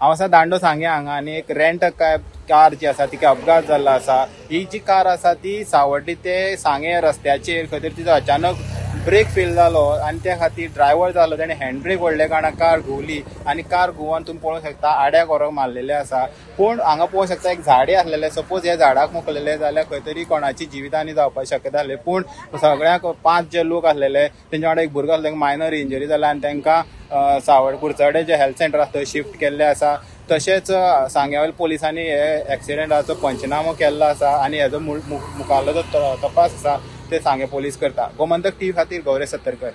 हांव आसा दांडो सांगे हांगा आनी एक रेंट कार जी आसा तिका अपघात जाल्लो आसा. ही जी कार आसा ती सावर्डी ते सांगे रस्त्याचेर खंय तरी तिचो अचानक ब्रेक फेल जालो आनी त्या खातीर ड्रायव्हर जालो तेणे हँड ब्रेक ओडले कारणान कार घुंवली आनी कार घुंवोन तुमी पळोवंक शकता आड्याक व्हरोन मारलेले आसा. पूण हांगा पळोवंक शकता एक झाडे आसलेले, सपोज हे झाडाक मोखलेले जाल्यार खंय तरी कोणाची जिवितहानी जावपाची शक्यता आसली. पूण सगळ्यांक 5 जे लोक आसलेले तेंच्या वांगडा एक भुरगो आसलो तांकां मायनर इंजरी जाल्या आनी तांकां सावड कुडचडे जे हेल्थ सेंटर आसा थंय शिफ्ट केल्ले आसा. तशेंच सांग्यावयल्या पोलिसांनी हे एक्सिडेंटाचो पंचनामो केल्लो आसा आनी हेजो मुखारलो जो तपास आसा ते सांगे पोलीस करता. गोमंतक टीव्ही खातीर गौरेश सत्तरकर.